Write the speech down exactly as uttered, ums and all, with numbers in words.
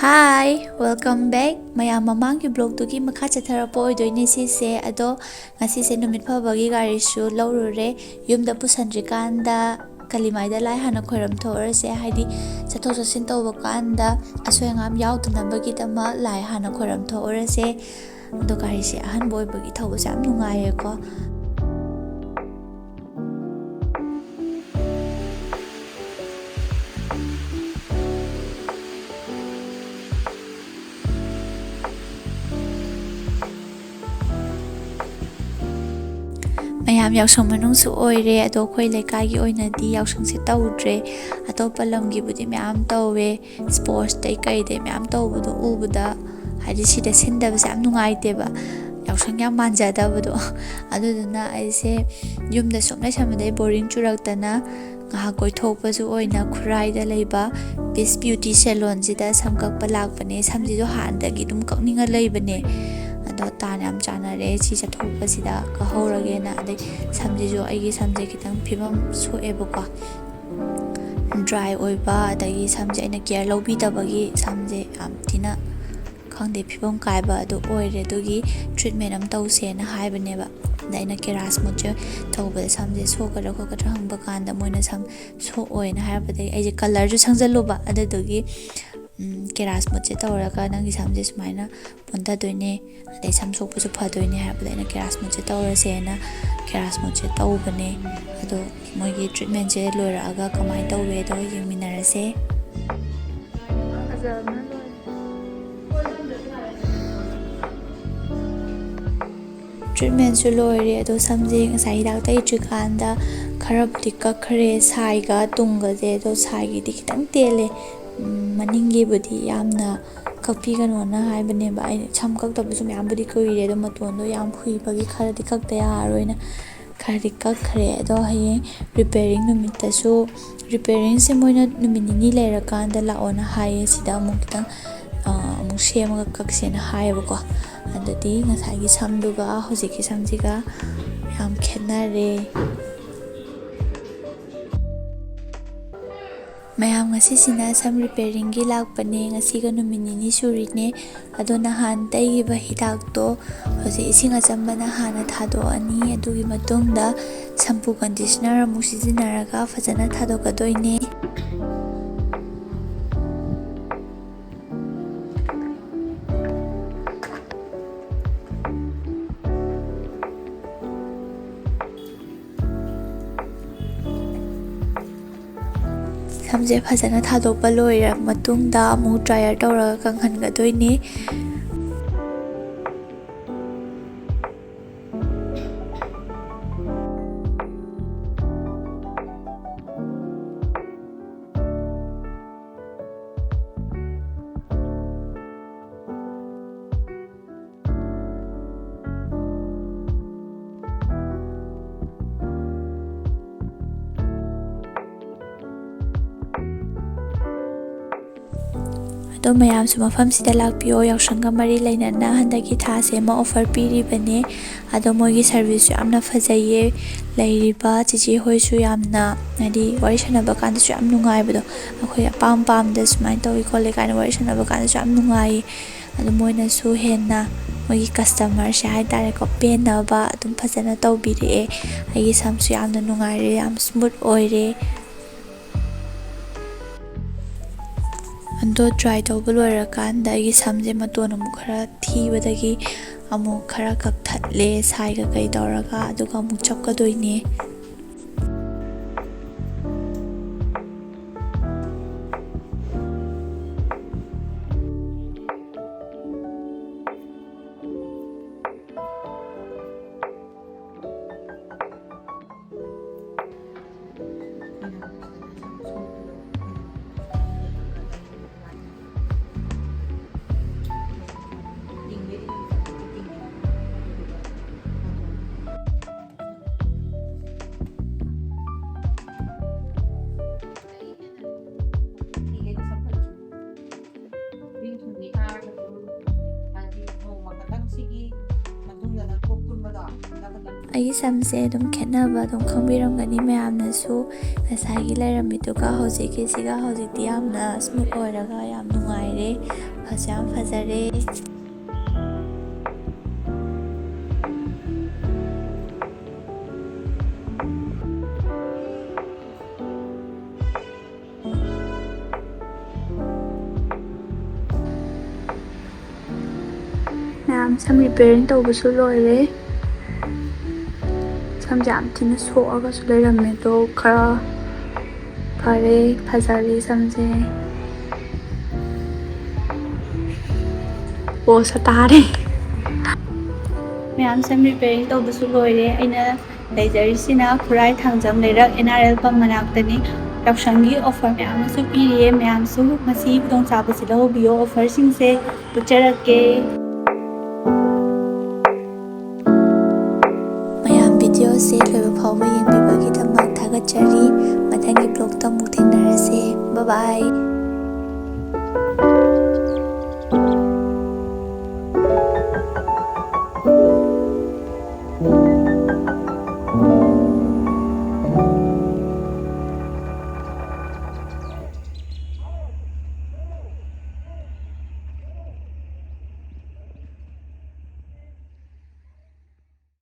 Hi, welcome back. ꯃꯌꯥꯝ ꯃꯃꯥꯡꯒꯤ vlogꯇꯨꯒꯤ ꯃꯈꯥ ꯆꯠꯊꯔꯛꯄ ꯑꯣꯏꯗꯣꯏꯅꯦ ꯁꯤꯁꯦ꯫ ꯑꯗꯣ ꯉꯁꯤꯁꯦ ꯅꯨꯃꯤꯠ ꯐꯕꯒꯤ ꯒꯥꯔꯤꯁꯨ ꯂꯧꯔꯨꯔꯦ꯫ ꯌꯨꯝꯗ ꯄꯨꯁꯟꯗ꯭ꯔꯤꯀꯥꯟꯗ ꯀꯂꯤꯃꯥꯏꯗ ꯂꯥꯏ ꯍꯥꯟꯅ ꯈꯣꯏꯔꯝ ꯊꯣꯛꯎꯔꯁꯦ, ꯍꯥꯏꯗꯤ ꯆꯠꯊꯣꯛ ꯆꯠꯁꯤꯟ ꯇꯧꯕ ꯀꯥꯟꯗ ꯑꯁꯣꯏ ꯑꯉꯥꯝ ꯌꯥꯎꯗꯅꯕꯒꯤꯗꯃꯛ ꯂꯥꯏ ꯍꯥꯟꯅ ꯈꯣꯏꯔꯝ ꯊꯣꯛꯎꯔꯁꯦ꯫ ꯑꯗꯣ ꯒꯥꯔꯤꯁꯦ ꯑꯍꯟꯕ ꯑꯣꯏꯕꯒꯤ ꯊꯧꯕꯁꯦ ꯌꯥꯝ ꯅꯨꯡꯉꯥꯏꯌꯦꯀꯣ꯫ ꯃꯌꯥꯝ ꯌꯥꯎꯁꯪ ꯃꯅꯨꯡꯁꯨ ꯑꯣꯏꯔꯦ, ꯑꯗꯣ ꯑꯩꯈꯣꯏ ꯂꯩꯀꯥꯏꯒꯤ ꯑꯣꯏꯅꯗꯤ ꯌꯥꯎꯁꯪꯁꯦ ꯇꯧꯗ꯭ꯔꯦ꯫ ꯑꯇꯣꯞꯄ ꯂꯝꯒꯤꯕꯨꯗꯤ ꯃꯌꯥꯝ ꯇꯧꯋꯦ꯫ Sportsꯇꯩ ꯀꯩꯗꯩ ꯃꯌꯥꯝ ꯇꯧꯕꯗꯣ ꯎꯕꯗ, ꯍꯥꯏꯗꯤ ꯁꯤꯗ ꯁꯤꯟꯗꯕꯁꯦ ꯌꯥꯝ ꯅꯨꯡꯉꯥꯏꯇꯦꯕ꯫ ꯌꯥꯎꯁꯪ ꯌꯥꯝ ꯃꯥꯟꯖꯗꯕꯗꯣ꯫ ꯑꯗꯨꯗꯨꯅ ꯑꯩꯁꯦ ꯌꯨꯝꯗ ꯁꯨꯝ ꯂꯩꯁꯟꯕꯗꯩ boring ꯆꯨꯔꯛꯇꯅ ꯉꯥꯏꯍꯥꯛ ꯀꯣꯏꯊꯣꯛꯄꯁꯨ ꯑꯣꯏꯅ ꯈꯨꯔꯥꯏꯗ ꯂꯩꯕ Peace Beauty Salonꯁꯤꯗ ꯁꯝ ꯀꯛꯄ ꯂꯥꯛꯄꯅꯦ꯫ ꯁꯝꯁꯤꯁꯨ ꯍꯥꯟꯅꯗꯒꯤ ꯑꯗꯨꯝ ꯀꯛꯅꯤꯡꯉ ꯂꯩꯕꯅꯦ꯫ ꯑꯗꯣ ꯇꯥꯟ ꯌꯥꯝ ꯆꯥꯟꯅꯔꯦ, ꯁꯤ ꯆꯠꯊꯣꯛꯄꯁꯤꯗ ꯀꯛꯍꯧꯔꯒꯦꯅ꯫ ꯑꯗꯩ ꯁꯝꯁꯤꯁꯨ, ꯑꯩꯒꯤ ꯁꯝꯁꯦ ꯈꯤꯇꯪ ꯐꯤꯕꯝ ꯁꯣꯛꯑꯦꯕꯀꯣ, dry ꯑꯣꯏꯕ, ꯑꯗꯒꯤ ꯁꯝꯁꯦ ꯑꯩꯅ care ꯂꯧꯕꯤꯗꯕꯒꯤ ꯁꯝꯁꯦ ꯌꯥꯝ ꯊꯤꯅ, ꯈꯪꯗꯦ, ꯐꯤꯕꯝ ꯀꯥꯏꯕ ꯑꯗꯨ ꯑꯣꯏꯔꯦ꯫ ꯑꯗꯨꯒꯤ treatment ꯑꯃ ꯇꯧꯁꯦꯅ ꯍꯥꯏꯕꯅꯦꯕ꯫ ꯑꯗ ꯑꯩꯅ Kera's Smoothꯁꯦ ꯇꯧꯕꯗ ꯁꯝꯁꯦ ꯁꯣꯛꯀꯗ꯭ꯔꯥ ꯈꯣꯠꯀꯗ꯭ꯔꯥ ꯍꯪꯕ ꯀꯥꯟꯗ ꯃꯣꯏꯅ ꯁꯝ ꯁꯣꯛꯑꯣꯏꯅ ꯍꯥꯏꯔꯛꯄꯗꯒꯤ ꯑꯩꯁꯦ colourꯁꯨ ꯁꯪꯖꯜꯂꯨꯕ꯫ ꯑꯗꯨꯗꯨꯒꯤ ꯎꯝ, Kera's Smoothꯁꯦ ꯇꯧꯔꯒ ꯅꯪꯒꯤ ꯁꯝꯁꯦ ꯁꯨꯃꯥꯏꯅ ꯄꯣꯟꯊꯗꯣꯏꯅꯦ, ꯑꯗꯩ ꯁꯝ ꯁꯣꯛꯄꯁꯨ ꯐꯗꯣꯏꯅꯦ ꯍꯥꯏꯕꯗ ꯑꯩꯅ Kera's Smoothꯁꯦ ꯇꯧꯔꯁꯦꯅ Kera's Smoothꯁꯦ ꯇꯧꯕꯅꯦ꯫ ꯑꯗꯣ ꯃꯣꯏꯒꯤ treatmentꯁꯦ ꯂꯣꯏꯔꯛꯑꯒ ꯀꯃꯥꯏꯅ ꯇꯧꯋꯦꯗꯣ ꯌꯦꯡꯃꯤꯟꯅꯔꯁꯦ꯫ Treatmentꯁꯨ ꯂꯣꯏꯔꯦ, ꯑꯗꯣ ꯁꯝꯁꯦ ꯉꯁꯥꯏ ꯍꯤꯗꯥꯛ ꯇꯩꯗ꯭ꯔꯤꯀꯥꯟꯗ ꯈꯔꯕꯨꯗꯤ ꯀꯛꯈ꯭ꯔꯦ, side ꯇꯨꯡꯒꯁꯦ꯫ ꯑꯗꯣ sideꯀꯤꯗꯤ ꯈꯤꯇꯪ ꯇꯦꯜꯂꯦ꯫ ꯎꯝ, ꯃꯅꯤꯡꯒꯤꯕꯨꯗꯤ ꯌꯥꯝꯅ ꯀꯛꯄꯤꯒꯅꯣꯅ ꯍꯥꯏꯕꯅꯦꯕ꯫ ꯑꯩ ꯁꯝ ꯀꯛꯇꯕꯁꯨ ꯃꯌꯥꯝꯕꯨꯗꯤ ꯀꯨꯏꯔꯦ, ꯑꯗꯣ ꯃꯇꯣꯟꯗꯣ ꯌꯥꯝ ꯈꯨꯏꯕꯒꯤ ꯈꯔꯗꯤ ꯀꯛꯇ ꯌꯥꯔꯔꯣꯏꯅ ꯈꯔꯗꯤ ꯀꯛꯈ꯭ꯔꯦ꯫ ꯑꯗꯣ ꯍꯌꯦꯡ repairing ꯅꯨꯃꯤꯠꯇꯁꯨ, repairingꯁꯦ ꯃꯣꯏꯅ ꯅꯨꯃꯤꯠ ꯅꯤꯅꯤ ꯂꯩꯔꯀꯥꯟꯗ ꯂꯥꯛꯑꯣꯅ ꯍꯥꯏꯌꯦ꯫ ꯁꯤꯗ ꯑꯃꯨꯛ ꯈꯤꯇꯪ, ꯑ, ꯑꯃꯨꯛ ꯁꯦꯝꯃꯒ ꯀꯛꯁꯦꯅ ꯍꯥꯏꯌꯦꯕꯀꯣ꯫ ꯑꯗꯨꯗꯤ ꯉꯁꯥꯏꯒꯤ ꯁꯝꯗꯨꯒ ꯍꯧꯖꯤꯛꯀꯤ ꯁꯝꯁꯤꯒ ꯌꯥꯝ ꯈꯦꯠꯅꯔꯦ꯫ ꯃꯌꯥꯝ, ꯉꯁꯤꯁꯤꯅ ꯁꯝ ꯔꯤꯄꯦꯌꯔꯤꯡꯒꯤ ꯂꯥꯛꯄꯅꯦ꯫ ꯉꯁꯤꯒ ꯅꯨꯃꯤꯠ ꯅꯤꯅꯤ ꯁꯨꯔꯤꯅꯦ꯫ ꯑꯗꯣ ꯅꯍꯥꯟ ꯇꯩꯈꯤꯕ ꯍꯤꯗꯥꯛꯇꯣ ꯍꯧꯖꯤꯛ ꯏꯁꯤꯡ ꯑꯆꯝꯕꯅ ꯍꯥꯟꯅ ꯊꯥꯗꯣꯛꯑꯅꯤ꯫ ꯑꯗꯨꯒꯤ ꯃꯇꯨꯡꯗ ꯁꯝꯄꯨ ꯀꯟꯗꯤꯁꯅꯔ ꯑꯃꯨꯛ ꯁꯤꯖꯤꯟꯅꯔꯒ ꯐꯖꯅ ꯊꯥꯗꯣꯛꯀꯗꯣꯏꯅꯦ꯫ ꯁꯝꯁꯦ ꯐꯖꯅ ꯊꯥꯗꯣꯛꯄ ꯂꯣꯏꯔ ꯃꯇꯨꯡꯗ ꯑꯃꯨꯛ ꯗ꯭ꯔꯥꯏꯌꯔ ꯇꯧꯔꯒ ꯀꯪꯍꯟꯒꯗꯣꯏꯅꯦ꯫ ꯑꯗꯣ ꯃꯌꯥꯝꯁꯨ ꯃꯐꯝꯁꯤꯗ ꯂꯥꯛꯄꯤꯌꯣ꯫ ꯌꯥꯎꯁꯪꯒ ꯃꯔꯤ ꯂꯩꯅꯅ ꯍꯟꯗꯛꯀꯤ ꯊꯥꯁꯦ ꯑꯃ ꯑꯣꯐꯔ ꯄꯤꯔꯤꯕꯅꯦ꯫ ꯑꯗꯣ ꯃꯣꯏꯒꯤ ꯁꯥꯔꯚꯤꯁꯁꯨ ꯌꯥꯝꯅ ꯐꯖꯩꯌꯦ꯫ ꯂꯩꯔꯤꯕ ꯆꯤꯆꯦ ꯍꯣꯏꯁꯨ ꯌꯥꯝꯅ, ꯍꯥꯏꯗꯤ, ꯋꯥꯔꯤ ꯁꯥꯟꯅꯕ ꯀꯥꯟꯗꯁꯨ ꯌꯥꯝ ꯅꯨꯡꯉꯥꯏꯕꯗꯣ, ꯑꯩꯈꯣꯏ ꯑꯄꯥꯝ ꯄꯥꯝꯗ ꯁꯨꯃꯥꯏꯅ ꯇꯧꯏ ꯈꯣꯠꯂꯤ ꯀꯥꯏꯅ ꯋꯥꯔꯤ ꯁꯥꯟꯅꯕ ꯀꯥꯟꯗꯁꯨ ꯌꯥꯝ ꯅꯨꯡꯉꯥꯏꯌꯦ꯫ ꯑꯗꯨ ꯃꯣꯏꯅꯁꯨ ꯍꯦꯟꯅ ꯃꯣꯏꯒꯤ ꯀꯁꯇꯃꯔꯁꯦ ꯍꯥꯏ ꯇꯥꯔꯦꯀꯣ, ꯄꯦꯟꯅꯕ ꯑꯗꯨꯝ ꯐꯖꯅ ꯇꯧꯕꯤꯔꯛꯑꯦ꯫ ꯑꯩꯒꯤ ꯁꯝꯁꯨ ꯌꯥꯝꯅ ꯅꯨꯡꯉꯥꯏꯔꯦ, ꯌꯥꯝ ꯁ꯭ꯃꯨꯠ ꯑꯣꯏꯔꯦ꯫ ꯑꯗꯣ ꯗ꯭ꯔꯥꯏ ꯇꯧꯕ ꯂꯣꯏꯔꯀꯥꯟꯗ ꯑꯩꯒꯤ ꯁꯝꯁꯦ ꯃꯇꯣꯟ ꯑꯃꯨꯛ ꯈꯔ ꯊꯤꯕꯗꯒꯤ ꯑꯃꯨꯛ ꯈꯔ ꯀꯛꯊꯠꯂꯦ, ꯁꯥꯏꯒ ꯀꯩ ꯇꯧꯔꯒ, ꯑꯗꯨꯒ ꯑꯃꯨꯛ ꯆꯞꯀꯗꯣꯏꯅꯦ꯫ ꯑꯩꯒꯤ ꯁꯝꯁꯦ ꯑꯗꯨꯝ ꯈꯦꯠꯅꯕ ꯑꯗꯨꯝ ꯈꯪꯕꯤꯔꯝꯒꯅꯤ ꯃꯌꯥꯝꯅꯁꯨ꯫ ꯉꯁꯥꯏꯒꯤ ꯂꯩꯔꯝꯃꯤꯗꯨꯒ ꯍꯧꯖꯤꯛꯀꯤꯁꯤꯒ ꯍꯧꯖꯤꯛꯇꯤ ꯌꯥꯝꯅ smooth ꯑꯣꯏꯔꯒ ꯌꯥꯝ ꯅꯨꯡꯉꯥꯏꯔꯦ꯫ ꯐꯁꯨ ꯌꯥꯝ ꯐꯖꯔꯦ꯫ ꯃꯌꯥꯝ, ꯁꯝ repairing ꯇꯧꯕꯁꯨ ꯂꯣꯏꯔꯦ꯫ ꯁꯝꯁꯦ ꯌꯥꯝ ꯊꯤꯅ ꯁꯣꯛꯑꯒꯁꯨ ꯂꯩꯔꯝꯃꯦ, ꯑꯗꯣ ꯈꯔ ꯐꯔꯦ, ꯐꯖꯔꯦ ꯁꯝꯁꯦ꯫ ꯑꯣ, ꯁꯇꯥꯔꯦ꯫ ꯃꯌꯥꯝ, ꯁꯝ repairing ꯇꯧꯕꯁꯨ ꯂꯣꯏꯔꯦ꯫ ꯑꯩꯅ ꯂꯩꯖꯔꯤꯁꯤꯅ ꯈꯨꯔꯥꯏ ꯊꯥꯡꯖꯝ ꯂꯩꯔꯛ NRL pump ꯃꯅꯥꯛꯇꯅꯤ꯫ ꯌꯥꯎꯁꯪꯒꯤ offer ꯃꯌꯥꯝ ꯑꯃꯁꯨ ꯄꯤꯔꯤꯌꯦ꯫ ꯃꯌꯥꯝꯁꯨ ꯃꯁꯤ ꯈꯨꯗꯣꯡꯆꯥꯕꯁꯤ ꯂꯧꯕꯤꯌꯣ꯫ Offerꯁꯤꯡꯁꯦ ꯎꯠꯆꯔꯛꯀꯦ꯫